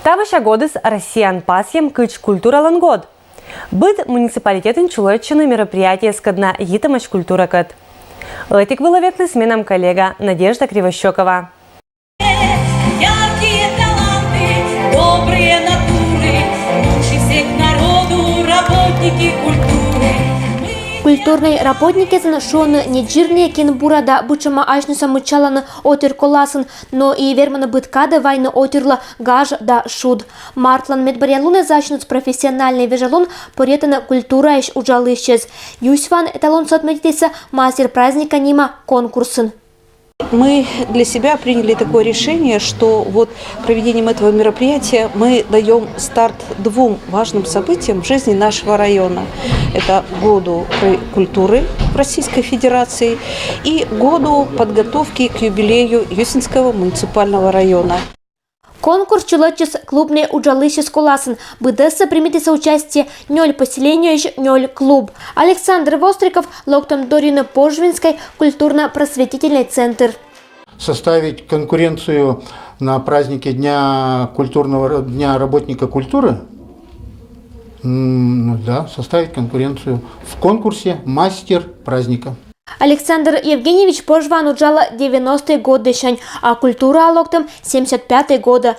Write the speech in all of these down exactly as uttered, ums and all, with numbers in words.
Та вӧсна годыс Россияын пасйӧм кыдз культуралӧн год. Быд муниципалитетын чулӧдчӧны мероприятиеыскӧд на йитӧмӧсь культуракӧд. Ӧтик вылӧ ветліс менам коллега Надежда Кривощёкова. Яркие таланты, добрые натуры, лучше всех народу работники культуры. Культурнӧй работникъясӧн шуӧны не дзирнӧй, кин бура да быдшӧма асьнысӧ мыччалӧны отир коласын, но и вермӧны быд кадӧ вайны отирлы гаж да шуд. Мартлӧн медбӧръя лунӧ асьныс профессиональнӧй вежалун пӧръятӧны культураысь уджалысьяс. Юсьваӧн «Эталон» соцсетьса «Мастер праздника» нима конкурсын. Мы для себя приняли такое решение, что вот проведением этого мероприятия мы даём старт двум важным событиям в жизни нашего района. Это году культуры в Российской Федерации и году подготовки к юбилею Юсинского муниципального района. Конкурс чулӧдчис клубнӧй уджалысьяс коласын. Быдӧссӧ примитісӧ участие нёль поселениеысь нёль клуб. Александр Востриков локтӧм дорйыны Пожвинскӧй культурно-просветительнӧй центр. Составить конкуренцию на празднике Дня культурного ра-, Дня работника культуры. М, ну да, составить конкуренцию в конкурсе «Мастер праздника». Александр Евгеньевич Пожваын уджалӧ девяностӧй годысь, а культураӧ локтӧм семьдесят пятӧй годӧ.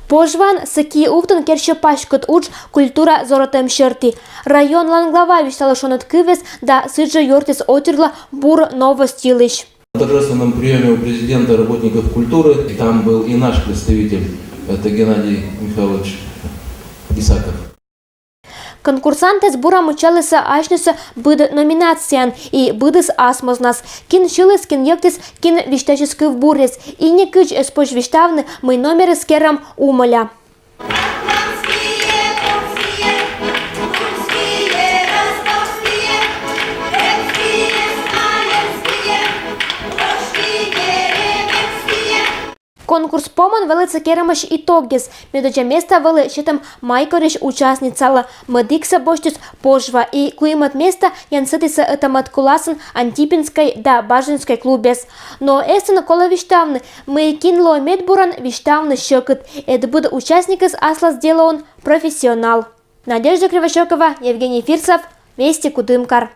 Пожваын сэки увтӧн керсьӧ паськыд удж культура зорӧтӧм серти. Районлӧн глава висьталӧ шоныд кывъяс да сідзжӧ юӧртіс отирлы бур новость йылысь. На торжественном приёме у президента работников культуры, и там был и наш представитель, это Геннадий Михайлович Исаков. Конкурсантъяс бура мыччалісӧ асьнысӧ быд номинацияын, и быдыс ас мӧзнас: кин сьыліс, кин йӧктіс, кин висьтасис кывбуръяс. И некыдз эз позь висьтавны, мый номерыс керам Умоля. Конкурс помын вӧліс керӧмысь итогъяс. Медодзза места вӧлі сетӧм майкорысь участницалы. Мӧдіксӧ босьтіс Пожва, и куимӧд места янсӧдісӧ ӧта-мӧд коласын Антипинскӧй да Бажинскӧй клубъяс. Но эстӧн колӧ висьтавны, мый кин лоӧ медбурӧн, висьтавны сьӧкыд, ӧд быд участникыс аслас делоын профессионал. Надежда Кривощёкова, Евгений Фирсов, «Вести», Кудымкар.